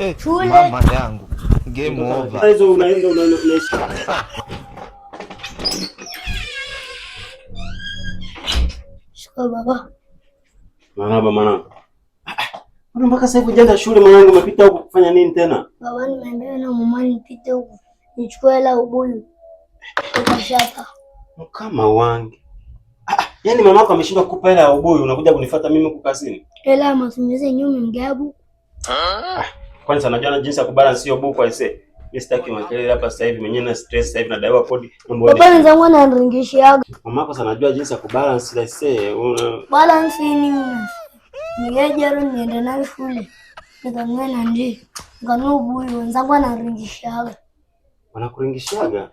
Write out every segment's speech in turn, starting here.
Eh, Shule. mama yangu. Game over. Hizo unaenda unaishi. Shika baba. Marhaba mwanangu. Mbona mpaka sasa hivi hujaenda shule mwanangu, umepita huko kufanya nini tena? Baba, nimeambiwa na mama nipite huku nichukue hela ubuyu ukashata. Kama wange. Yaani mamako ameshindwa kukupa hela ya ubuyu, unakuja kunifuata mimi huku kazini. Hela ya matumizi yenyewe umemgea buku. Kwani sana najua jinsi ya kubalance hiyo buku aisee. Mimi sitaki makelele hapa sasa hivi, mwenyewe na stress sasa hivi nadaiwa kodi. Mambo Baba, wenzangu ananiringishiaga. Mamako sana najua jinsi ya kubalance aisee. Balance ni nigejero niende nayo shule nikanunue na ndii nikanunue ubuyu, wenzangu ananiringishiaga. Wanakuringishaga.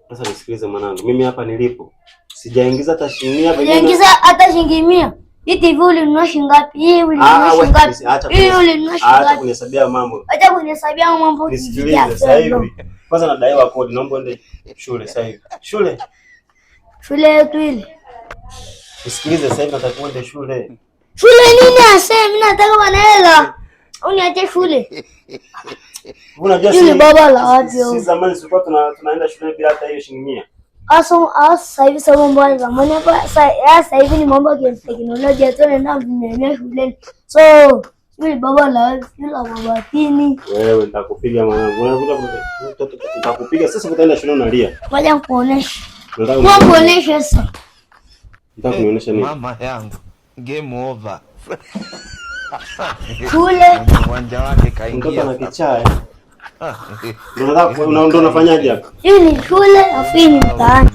Sasa nisikilize mwanangu, mimi hapa nilipo sijaingiza hata shilingi 100 pengine. Unaingiza hata shilingi 100. Hii TV ulinunua shilingi ngapi? Hii ulinunua Ah, shilingi wewe, ngapi? acha Hii ulinunua shilingi acha ngapi? kunihesabia mambo. Acha kunihesabia mambo. Nisikilize sasa hivi. Kwanza nadaiwa kodi, naomba uende shule sasa hivi. Shule. Shule yetu ile. Nisikilize sasa hivi nataka uende shule. Shule nini ase? Mimi nataka bana hela. Uniache shule. Unajua Yule baba la wapi Si huyo? zamani tulikuwa tunaenda shule bila hata hiyo shilingi 100. Aso aso sasa hivi sasa mambo ya zamani hapa sasa hivi ni mambo ya teknolojia tu naenda mwenyewe shuleni. So yule baba la wapi? Yule la mabatini. Wewe nitakupiga mwanangu. Unakuja mtoto nitakupiga sasa, utaenda shule unalia. Ngoja nikuoneshe. Unataka Ngoja nikuoneshe sasa. Unataka kunionyesha nini? Mama yangu. Game over. Shule. Uwanja wake Mtoto kaingia. ana kichaa. Eh? Ndio unataka ndio unafanyaje hapa? Hii ni shule afu hii ni mtaani.